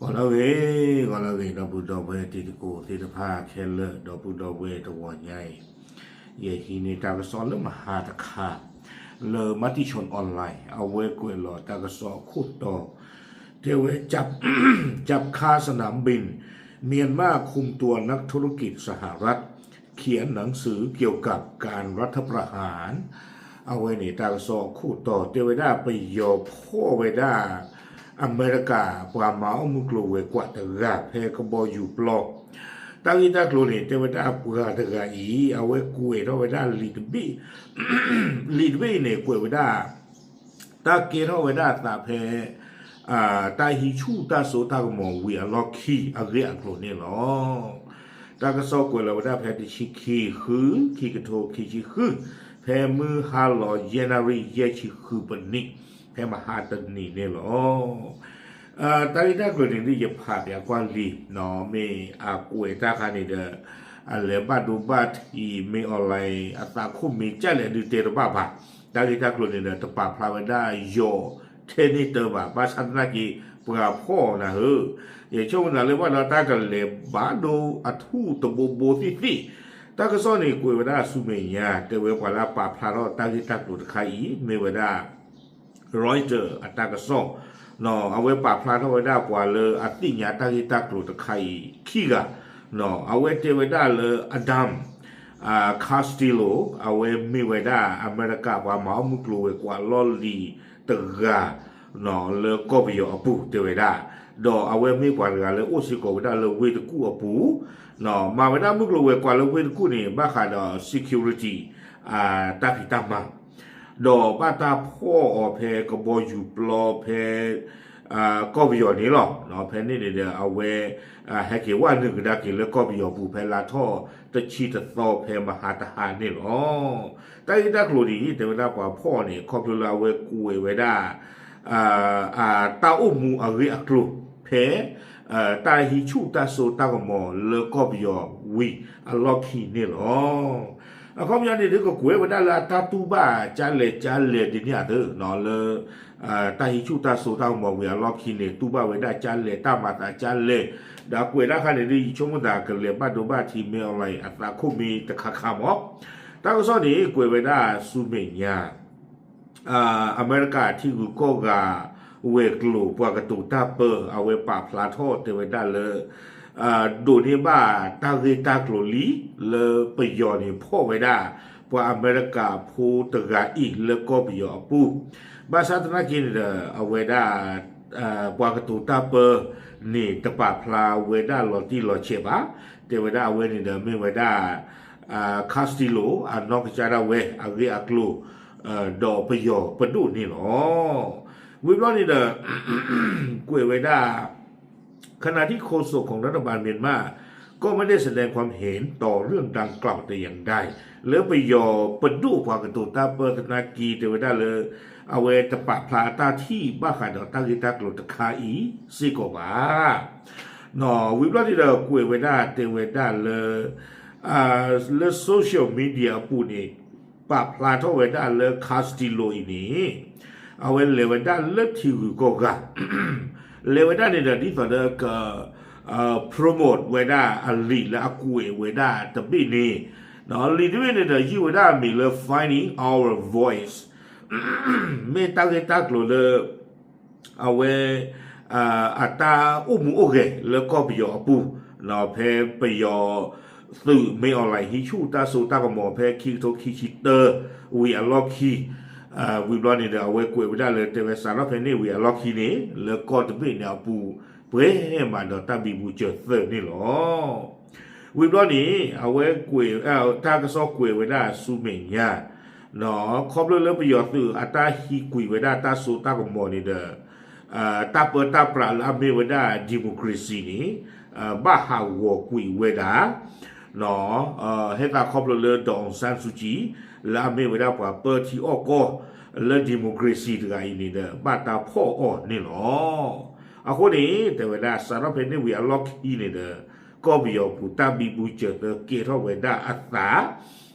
ဂီၤလၢအဂ့ၤ, ဂီၤလၢအဂ့ၤ ဒီပုၢ်ဒီဝဲၢ်တံၤသကိးသ့ၣ်တဖၣ်ခဲလၢာ်, ဒီပုၢ်ဒီဝဲၢ်တဂီၤညါအံၤ, ယဟံးန့ၢ်တၢ်ကစီၣ်လၢမဟါတခါ, လၢ Matichon Online အဝဲကွဲးလီၤတၢ်ကစီၣ်အခိၣ်တီ, တဲဝဲ จับ จับคาสนามบิน เมียนมาคุมตัวนักธุรกิจสหรัฐ เขียนหนังสือเกี่ยวกับการรัฐประหาร အဝဲန့ၣ် တၢ်ကစီၣ်အခိၣ်တီ တဲဝဲဒၣ်ပယီၤဖီၣ်ဝဲဒၣ် အမဲရကၤ ပှၤမၤအီၣ်မုၢ်ကျိၤဝဲၤကွာ်တဂၤဖဲကဘီယူၤပျီ, တၢ်ဂ့ၢ်တၢ်ကျိၤန့ၣ် တဲဝဲဒၣ်ပှၤတဂၤအံၤ အဝဲကွဲးထီၣ်ဝဲဒၣ်လံာ်တဘ့ၣ်, လံာ်တဘ့ၣ်အံၤန့ၣ် ကွဲးဝဲဒၣ် တၢ်ကဲထီၣ်ဝဲဒၣ်အသးဖဲ တၢ်ဟံးဆူၣ်တၢ်စိတၢ်ကမီၤဝံၤအလီၢ်ခံအဂ့ၢ်အကျိၤန့ၣ်လီၤ. တၢ်ကစီၣ်ကွဲးလီၤဝဲဒၣ်ဖဲတဆံခံ ဃု ခံကထိခံဆံဃု, ဖဲမုၢ်ဟါလီၤယဲၢ်နၣ်ရံၣ်ယဲၢ်ဆံဃုပနံး, ဖဲမဟါတနံၤန့ၣ်လီၤ. တၢ်ဂ့ၢ်တၢ်ကျိၤန့ၣ်ဒ်ယဖးပၠးကွၢ်လံ, မ့ၢ်အကွဲးတၢ်ခါန့ၣ်ဒီး အလဲၤဘၣ်ဒိဘၣ်ထံး မ့ၢ် online အသးခိၣ်မ့ၢ်ကၢ်လဲၣ်ဒုးတဲတဘၣ်ဘၣ်. တၢ်ဂ့ၢ်တၢ်ကျိၤန့ၣ်ဒီး တပာ်ဖျါဝဲဒၣ်ယီၤထဲန့ၣ်တၢဘၣ်, ဘၣ်ဆၣ်သနာ်က့ ပှၤဖီၣ်နၤဧၢ, ယဆိကမိၣ်သးလၢဘၣ်ဒီးတၢ်ကလဲၤဘၣ်ဒိအထူၣ်တဘိဘိသ့ၣ်သ့ၣ်, တၢ်ကစီၣ်န့ၣ်ကွဲးဝဲဒၣ်ဆူမဲာ်ညါ, တဲဝဲပှၤလၢအပာ်ဖျါထီၣ်တၢ်ဂ့ၢ်တၢ်ကျိၤတခါအံၤ မ့ၢ်ဝဲဒၣ် Reuters အတၢ်ကစီၣ်, အဝဲပာ်ဖျါထီၣ်ဝဲဒၣ်ပှၤလၢအသ့ၣ်ညါတၢ်ဂ့ၢ်တၢ်ကျိၤတခါအံၤခံဂၤ, အဝဲတဲဝဲဒၣ်လၢ Adam Castillo အဝဲမ့ၢ်ဝဲဒၣ် အမဲရကၤပှၤမၤအီၣ်မုၢ်ကျိၤဝဲၤကွာ်လီၢ်လံၤတဂၤ လၢကီၢ်ပယီၤအပူၤတဲဝဲဒၣ်, ဒီးအဝဲမ့ၢ်ပှၤတဂၤလၢအိၣ်စ့ၢ်ကီးဝဲဒၣ်လၢဝ့ၢ်တကူၣ်အပူၤ, မၤဝဲဒၣ်မုၢ်ကျိၤဝဲၤကွာ်လၢဝ့ၢ်တကူၣ်န့ၣ် ဘၣ်ဃးဒီး security တၢ်ဖံးတၢ်မၤ ဒီးဘၣ်တၢ်ဖီၣ်အီၤဖဲကဘီယူၤပျီဖဲ ကီၢ်ပယီၤန့ၣ်လီၤ. ဖဲန့ၣ်န့ၣ်ဒီးအဝဲ ဟဲက့ၤဝဲနုာ်ကဒါက့ၤလၢကီၢ်ပယီၤပူၤဖဲလါထီၣ်တဆံတသီဖဲမဟါတဟါန့ၣ်လီၤ. တၢ်ဂ့ၢ်တၢ်ကျိၤန့ၣ် တဲဝဲဒၣ်ပှၤဖီၣ်န့ၣ် ခီဖျိလၢအဝဲကွဲးဝဲဒၣ် တၢ်အိၣ်မူအဂ့ၢ်အကျိၤ ဖဲ တၢ်ဟံးဆူၣ်တၢ်စိတၢ်ကမီၤလၢကီၢ်ပယီၤဝံၤအလီၢ်ခံန့ၣ်လီၤ. အခီပညီန့ၣ် ဒ်ကကွဲးဝဲဒၣ်လၢအတၢ်တူၢ်ဘၣ်ကၢ်လဲၣ်ကၢ်လဲၣ်ဒ်န့ၣ်အသိးလၢ တၢ်ဟံးဆူၣ်တၢ်စိတၢ်ကမီၤဝံၤအလီၢ်ခံန့ၣ် တူၢ်ဘၣ်ဝဲဒၣ်ကၢ်လဲၣ်တၢ်မၤသးကၢ်လဲၣ်, ဒီးအကွဲးတၢ်ခါန့ၣ်ဒ်ယဆိကမိၣ်သးကလဲၤဘၣ်ဒိဘၣ်ထံး မ့ၢ် online အသးခိၣ်မ့ၢ်တခါခါမး, တၢ်ကစီၣ်န့ၣ် ကွဲးဝဲဒၣ်ဆူမဲာ်ညါ အမဲရကၤထံဂုၤကီၢ်ဂၤ ဝဲၤကျိၤပှၤကတိၤတၢ်ပၢ အဝဲပာ်ဖျါထီၣ်တဲဝဲဒၣ်လၢ ဒိးန့ၢ်ဘၣ်တၢ်ဂ့ၢ်တၢ်ကျိၤလံ လၢပယီၤန့ၣ်ဖီၣ်ဝဲဒၣ် ပှၤအမဲရကၤဖိတဂၤအံၤလၢကီၢ်ပယီၤအပူၤ, ဘၣ်ဆၣ်သနာ်က့န့ၣ်ဒီး အဝဲဒၣ် ပှၤကတိၤတၢ်ပၢန့ၣ် တပာ်ဖျါဝဲဒၣ်လီၤတံၢ်လီၤဆဲးဘၣ်, တဲဝဲဒၣ်အဝဲန့ၣ်ဒီးမ့ၢ်ဝဲဒၣ် Castillo အနီၢ်ကစၢ်ဒၣ်ဝဲအဂ့ၢ်အကျိၤ ဒီးပယီၤပဒိၣ်န့ၣ်လီၤ. ဝံၤဘျီန့ၣ်ဒီး ကွဲးဝဲဒၣ် ขณะที่โฆษกของรัฐบาลเมียนมาก็ไม่ได้แสดงความเห็นต่อเรื่องดังกล่าวแต่อย่างใด လၢပယီၤပဒိၣ်ပှၤကတိၤတၢ်ပၢသနာ်က့ တဲဝဲဒၣ်လၢ အဝဲတပာ်ဖျါတၢ်ထံၣ်ဘၣ်ဃးဒီးတၢ်ဂ့ၢ်တၢ်ကျိၤတခါအံၤ စ့ၢ်ကီးဘၣ်. ဝံၤဘျီန့ၣ်ဒီးကွဲးဝဲဒၣ်တဲဝဲဒၣ်လၢ လၢ social media အပူၤန့ၣ် ပာ်ဖျါထီၣ်ဝဲဒၣ်လၢ Castillo အံၤန့ၣ် အဝဲလဲၤဝဲဒၣ်လၢထံဂုၤကီၢ်ဂၤ လဲၤဝဲဒၣ်န့ၣ်ဒီးဒ်သိးဒီးက promote ဝဲဒၣ်အလံာ်လၢအကွဲးဝဲဒၣ်တဘ့ၣ်န့ၣ်, လံာ်တဘ့ၣ်န့ၣ်ဒီးယုၢ်ဝဲဒၣ်အမံၤလၢ Finding Our Voice မ့ၢ်တၢ်ဂ့ၢ်တၢ်ကျိၤလၢ အဝဲ အတၢ်အိၣ်မူအိၣ်ဂဲၤလၢကီၢ်ပယီၤအပူၤ, ဖဲပယီၤသုးမ့ၢ် online ဟံးဆူၣ်တၢ်စိတၢ်ကမီၤဖဲခံကထိခံဆံတၢ ဝံၤအလီၢ်ခံ ဝံၤဘျီန့ၣ်ဒီး အဝဲကွဲးဝဲဒၣ်လၢတဲဝဲစးထီၣ်ဖဲန့ၣ်ဝံၤအလီၢ်ခံန့ၣ် လၢကီၢ်တဘ့ၣ်န့ၣ်အပူၤ ပှဲၤမးဒီးတၢ်ဘံဘူစၢၤသၢန့ၣ်လီၤ. ဝံၤဘျီန့ၣ် အဝဲကွဲး တၢ်ကစီၣ်ကွဲးဝဲဒၣ်ဆူမဲာ်ညါ ခီဖျိလၢပယီၤသုးအတၢ်ဟံးကွံာ်ဝဲဒၣ်တၢ်စိတၢ်ကမီၤန့ၣ်ဒီး တၢ်ပၢတၢ်ပြးလၢအမ့ၢ်ဝဲဒၣ် democracy န့ၣ် ဘၣ်ဟးဂီၤကွံာ်ဝဲဒၣ် ဟဲသးခီဖျိလၢ ဒေါ်အောင်ဆန်းစုကြည် လၢအမ့ၢ်ဝဲဒၣ်ပှၤပၢထံအီၣ်ကီၢ် လၢ democracy တဂၤအံၤန့ၣ်ဒီး ဘၣ်တၢ်ဖီၣ်အီၤန့ၣ်လီၤ. အဃိန့ၣ် တဲဝဲဒၣ်စးထီၣ်ဖဲန့ၣ်ဝံၤအလီၢ်ခံန့ၣ်ဒီး ကီၢ်ပယီၤပူၤတၢ်ဘံဘူစၢၤသၢကဲထီၣ်ဝဲဒၣ်အသး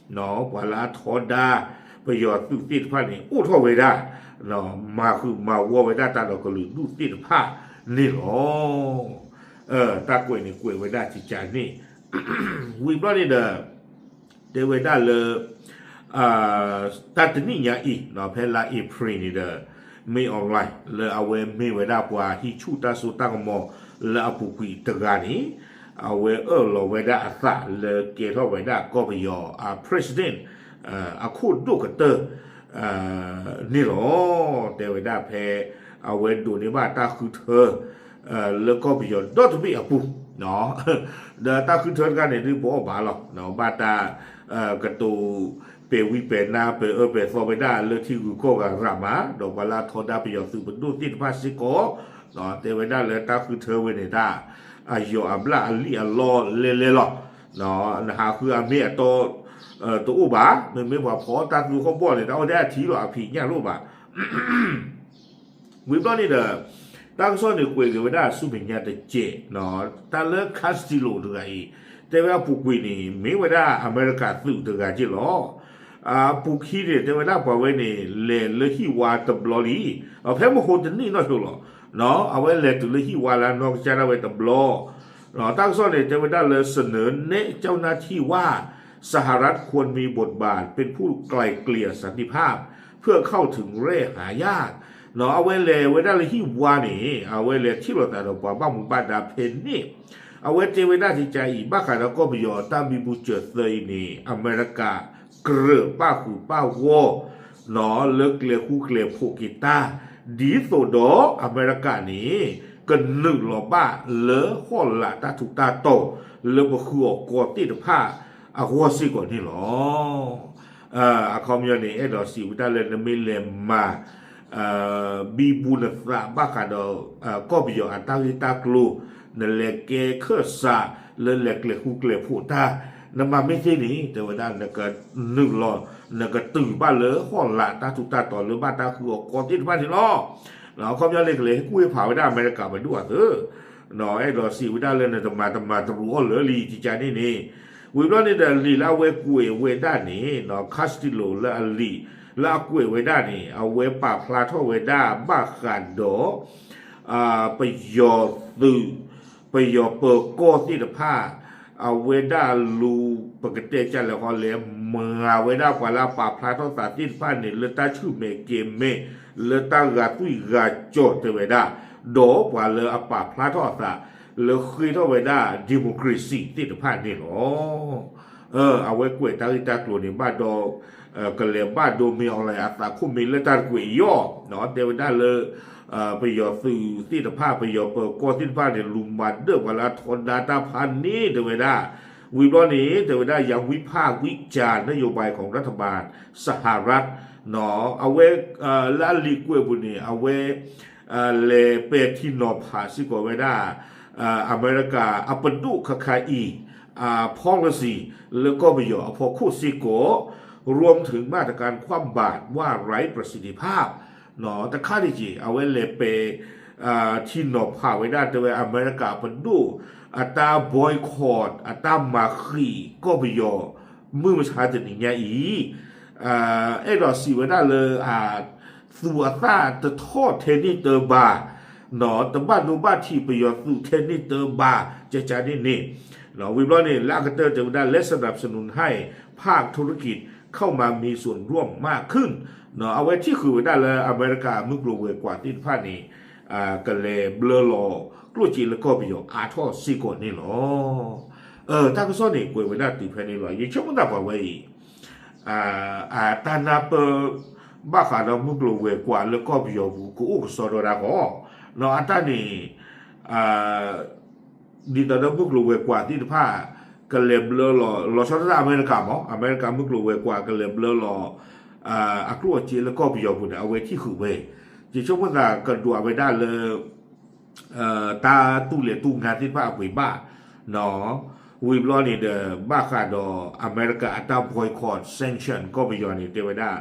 ပှၤလၢအထီဒါပယီၤသုးသ့ၣ်တဖၣ်န့ၣ် အိၣ်ထီၣ်ဝဲဒၣ် မၤဃုာ်မၤဝီဝဲဒၣ်တၢ်ဒီးကလုာ်ဒူၣ်သ့ၣ်တဖၣ် န့ၣ်လီၤ. တၢ်ကွဲးန့ၣ်ကွဲးဝဲဒၣ်ကကန့ၣ် ဝံၤဘျီန့ၣ်ဒီး တဲဝဲဒၣ်လၢ တၢ်တနံၣ်ညါအံၤ ဖဲလါအ့ဖြ့ၣ်န့ၣ်ဒီး မ့ၢ် online လၢအဝဲမ့ၢ်ဝဲဒၣ်ပှၤဟံးဆူၣ်တၢ်စိတၢ်ကမီၤလၢအပူၤကွံာ်တဂၤန့ၣ် အဝဲအၢၣ်လီၤဝဲဒၣ်အသးလၢကဲထီၣ်ဝဲဒၣ်ကီၢ်ပယီၤအ president အခိၣ်ဒိၣ်ကတၢၢ် န့ၣ်လီၤ. တဲဝဲဒၣ်ဖဲ အဝဲဒိးန့ၢ်ဘၣ်တၢ်ဃုထၢ လၢကီၢ်ပယီၤဒီတဘ့ၣ်အပူၤ ဒီးတၢ်ဃုထၢတခါန့ၣ် ဒုးပအီၣ်ဘၣ်လီၤ. ဘၣ်တၢ် ကတိၤ ပဲာ်ဝံပဲာ်နါ ပဲာ်အၢပဲာ်သီဝဲဒၣ်လၢထံဂုၤကီၢ်ဂၤရၤမး ဒီးပှၤလၢအထီဒါပယီၤသုးပဒိၣ်သ့ၣ်တဖၣ်စ့ၢ်ကီး တဲဝဲဒၣ်လၢတၢ်ဃုထၢဝဲန့ၣ်တၢ် အယီၤအဘျၣ်အလံၣ်အလီလဲလဲလီၤ. နဟးဃုအမ့ၢ်အတီ တအိၣ်ဘၣ်, မ့မ့ၢ်ပှၤဖီၣ်တၢ်သူဟီၣ်ဘီၣ်န့ၣ် တၢ်အိၣ်ဒၣ်အထံလီၤ အဖံးညၣ်လိၣ်ဘၣ်. ဝံၤဘျီန့ၣ်ဒီး တၢ်ကစီၣ်န့ၣ်ကွဲးက့ၤဝဲဒၣ်ဆူမဲာ်ညါတစဲး, တၢ်လၢ Castillo တဂၤအံၤ တဲဝဲအပူၤကွံာ်န့ၣ် မ့ၢ်ဝဲဒၣ်အမဲရကၤသုးတဂၤက့ၢ်လီၤ. အပူၤခံန့ၣ် တဲဝဲဒၣ်ပှၤဝဲန့ၣ် လဲၤလၢဟံၣ်ဝါတဘျီလံ, ဖဲမဟိတနံၣ်နီၢ်ဆိလီၤ. အဝဲလဲၤတုၤလၢဟံၣ်ဝါလၢအနီၢ်ကစၢ်ဒၣ်ဝဲတဘျီ တၢ်ကစီၣ်န့ၣ် တဲဝဲဒၣ်လၢ เสนอแนะเจ้าหน้าที่ว่า สหรัฐควรมีบทบาทเป็นผู้ไกล่เกลี่ยสันติภาพ เพื่อเข้าถึงแร่หายาก အဝဲလဲၤဝဲဒၣ်လၢဟံၣ်ဝါန့ၣ် အဝဲလဲၤထံၣ်လိာ်သးဒီးပှၤဘၣ်မူဘၣ်ဒါဖဲန့ၣ်, အဝဲတဲဝဲဒၣ်ကကအံၤ ဘၣ်ဃးဒီးကီၢ်ပယီၤတၢ်ဘံဘူစၢၤသၢအံၤန့ၣ် အမဲရကၤကြၢးပၣ်ဃုာ်ပၣ်ဂီၢ် လၢကျဲၤဃူကျဲၤဖိးက့ၤတၢ်, ဒ်သိးဒီးအမဲရကၤန့ၣ် ကနုာ်လီၤဘၣ်လၢဟီၣ်လာ်တၢ်ထူးတၢ်တီၤလၢပဃုအီၤကီသ့ၣ်တဖၣ်အဂီၢ်စ့ၢ်ကီးန့ၣ်လီၤ. အခီပညီန့ၣ် အဲၣ်ဒိးစံးဝဲဒၣ်လၢနမ့ၢ်လဲၤမၤ ဘံဘူနသးဘၣ်ဃးဒီး ကီၢ်ပယီၤအတၢ်ဂ့ၢ်တၢ်ကျိၤ, နလဲၤကဲခၢၣ်စးလၢလဲၤကျဲၤဃူကျဲၤဖိးတၢ်, နမၤမ့ၢ်သ့န့ၣ် တဲဝဲဒၣ်နကနုာ်လီၤ နကတုၤဘၣ်လၢဟီၣ်လာ်တၢ်ထူးတၢ်တီၤလၢဘၣ်တၢ်ဃုအီၤကီသ့ၣ်တဖၣ်န့ၣ်လီၤ. အခီပညီန့ၣ် ကလဲၤဟ့ၣ်ကူၣ်ဟ့ၣ်ဖးဝဲဒၣ်အမဲရကၤပဒိၣ်အသး အဲၣ်ဒိးစံးဝဲဒၣ်လၢနတမၤတမၤတရူးအီၤလၢာ်လံကကန့ၣ်န့ၣ်, ဝံၤဘျီန့ၣ်ဒီးလံာ်လၢအဝဲကွဲးဝဲဒၣ်န့ၣ် Castillo လၢအလံာ် လၢအကွဲးဝဲဒၣ်န့ၣ် အဝဲပာ်ဖျါထီၣ်ဝဲဒၣ်ဘၣ်ဃးဒီး ပယီၤသုး ပယီၤပၢၤကီၢ်သ့ၣ်တဖၣ် အဝဲဒၣ်လူၤ ပကတဲကလဲၤဃီလဲၤ မၤဝဲဒၣ်ပှၤလၢအပာ်ဖျါထီၣ်သးသ့ၣ်တဖၣ်န့ၣ် လၢတၢ်ဆူၣ်မဲာ်ကဲၤမဲာ် လၢတၢ်ဂာ်သွံၣ်ဂာ်စီၤတဲဝဲဒၣ်, ဒီးပှၤလၢအပာ်ဖျါထီၣ်အသး လၢဃ့ထီၣ်ဝဲဒၣ် democracy သ့ၣ်တဖၣ်န့ၣ်လီၤ. အဝဲကွဲးတၢ်ဂ့ၢ်တၢ်ကျိၤန့ၣ် ဘၣ်ဒီး ကလဲၤဘၣ်ဒိမ့ၢ်အီၤလဲၣ် အသးခိၣ်မ့ၢ်လၢတၢ်တကွဲးအံၤအီၤ, တဲဝဲဒၣ်လၢ ပယီၤသုးသ့ၣ်တဖၣ် ပယီၤပၢၤကီၢ်သ့ၣ်တဖၣ်န့ၣ် လူၤမၤဒၢၣ်ပှၤလၢအထီဒါတၢ်ဖးန့ၣ် တဲဝဲဒၣ်, ဝံၤဘျီန့ၣ် တဲဝဲဒၣ် ยังวิพากษ์วิจารณ์นโยบายของรัฐบาลสหรัฐ အဝဲ လၢအလံာ်ကွဲးပူၤန့ၣ် အဝဲ လဲၤပဲာ်ထံနီၤဖးစ့ၢ်ကီးဝဲဒၣ် အမဲရကၤအပဒိၣ်ခါခါအံၤ policy လၢကီၢ်ပယီၤအဖီခိၣ်စ့ၢ်ကီး รวมถึงมาตรการคว่ำบาตรว่าไร้ประสิทธิภาพ တခါတက့ၢ် အဝဲလဲၤပဲာ် ထံနီၤဖးဝဲဒၣ်တဲဝဲအမဲရကၤပဒိၣ် အတၢ် boycott အတၢ်မၤဃံးကီၢ်ပယီၤ မုၢ်မဆါတနံၤညါအံၤ အဲၣ်ဒိးစံးဝဲဒၣ်လၢ သူၣ်အသးတထီၣ်ထဲန့ၣ်တဘၣ်, တဘၣ်ဒိဘၣ်ထံးပယီၤသုးထဲန့ၣ်တဘၣ် ကကန့ၣ်န့ၣ်, ဝံၤဘျီန့ၣ် လၢအကတၢၢ်တဲဝဲဒၣ် และสนับสนุนให้ภาคธุรกิจเข้ามามีส่วนร่วมมากขึ้น အဝဲထံၣ်ဃုာ်ဝဲဒၣ်လၢအမဲရကၤမုၢ်ကျိၤဝဲၤကွာ်သ့ၣ်တဖၣ်န့ၣ် ကလဲၤဘျၢလီၤကျိၣ်စ့လၢကီၢ်ပယီၤအါထီၣ်စ့ၢ်ကီးန့ၣ်လီၤ. တၢ်ကစီၣ်န့ၣ် ကွဲးဝဲဒၣ်တုၤဖဲန့ၣ်လီၤ. ယဆိကမိၣ်သးပှၤဝဲအံၤ အတၢ်နၢ်ပၢၢ် ဘၣ်ဃးဒီးမုၢ်ကျိၤဝဲၤကွာ်လၢကီၢ်ပယီၤပူၤ ကအိၣ်ကစီဒီဒၣ်ဃီ, အတၢ်န့ၣ် ဒ်သိးဒီးမုၢ်ကျိၤဝဲၤကွာ်သ့ၣ်တဖၣ် ကလဲၤဘျၢလီၤ လီၤဆီဒၣ်တၢ်အမဲရကၤမး အမဲရကၤမုၢ်ကျိၤဝဲၤကွာ်ကလဲၤဘျၢလီၤ အကျိၣ်အစ့လၢကီၢ်ပယီၤပူၤန့ၣ် အဝဲထံၣ်ဃုာ်ဝဲ, ယဆိကမိၣ်သးကဒွးဝဲဒၣ်လၢ တၢ်တူၢ်လဲၤတူၢ်ငါသ့ၣ်တဖၣ်အပှ့ၤဘၣ်, ဝံၤဘျီန့ၣ်ဒီး ဘၣ်ဃးဒီးအမဲရကၤအတၢ် boycott sanction ကီၢ်ပယီၤန့ၣ် တဲဝဲဒၣ်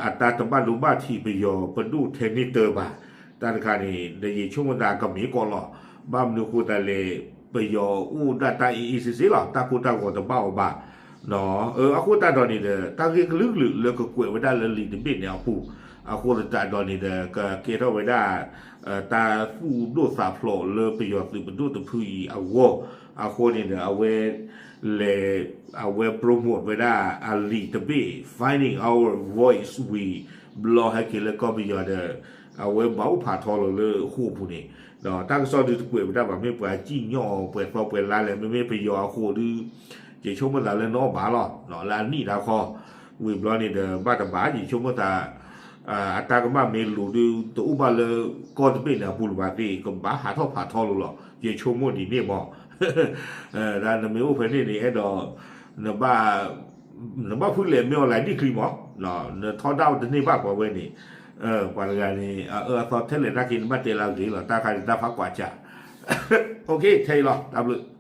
အတၢ်တဘၣ်ဒိဘၣ်ထံးပယီၤပဒိၣ်ထဲန့ၣ်တဘၣ်, တၢ်တခါန့ၣ် ဒီးယဆိကမိၣ်သးကမ့ၢ်ကီးလီၤ. ဘၣ်မနုၤဃိသတးလဲၣ် ပယီၤအိၣ်ဒၣ်တၢ်အ့ၣ်အ့ၣ်စ့စ့လီၤ တၢ်ကိၢ်တၢ်ဂီၤတဘၣ်အီၤဘၣ် အဃိသတးဒီးန့ၣ်ဒီး တၢ်ဂ့ၢ်ကလုာ်ကလုာ်လၢကကွဲးဝဲဒၣ်လၢလံာ်တဘ့ၣ်န့ၣ်အပူၤ, အဃိသတးဒီးန့ၣ်ဒီး ကကဲထီၣ်ဝဲဒၣ် တၢ်သူၣ်ဒိၣ်သးဖျိးလၢပယီၤသုးပဒိၣ်တဖုအံၤအဂီၢ်, အဃိန့ၣ်ဒီး အဝဲလဲၤ အဝဲ promote ဝဲဒၣ်အလံာ်တဘ့ၣ် Finding Our Voice ဝံၤ ဘျီဟဲက့ၤလၢကီၢ်ပယီၤဒီး အဝဲဘၣ်အိၣ်ဖးထီလီၤလၢဃိာ်ပူၤန့ၣ်, ဒီးတၢ်ကစီၣ်ဒုးတကွဲးဝဲဒၣ်ဘၣ် မ့ၢ်ပှၤစံၣ်ညီၣ်အီၤပှဲၤသီပှဲၤလါလဲၣ်, မ့မ့ၢ်ပယီၤအဃိာ်ဒုး ယဆိကမိၣ်သးလၢနီၢ်ဘၣ်လီၤ လၢအနံၣ်တၢ်ခီ, ဝံၤဘျီန့ၣ်ဒီး ဘၣ်တဘၣ် ယဆိကမိၣ်သး အတၢ်ကမၣ်မ့ၢ်လိၤဒုး တအိၣ်ဘၣ်လၢကီၢ်တဘ့ၣ်န့ၣ်အပူၤလၢၤဘၣ်သ့ၣ် ကဘၣ်ဟးထီၣ်ဖးထီလိၤလီၤ ယဆိကမိၣ်ဒ်န့ၣ်မး, ဒ်နမ့ၢ်အိၣ်ဖဲန့ၣ်န့ၣ် အဲၣ်ဒိး နဘၣ် နဘၣ်ဖုလဲၤမ့ၢ်အီၤလၢဒ်ချံမး, နထီဒါတန့ၢ်ဘၣ်ပှၤဝဲန့ၣ်, ပှၤတဂၤန့ၣ် အအၢအသီထဲလဲၣ်တၢ်က့ နဘၣ်တဲလၢအဂ့ၤလီၤ တၢ်ခါန့ၣ်တၢ်ဖးကွၢ်စး, ထဲအံၤလီၤ တၢ်ဘျုး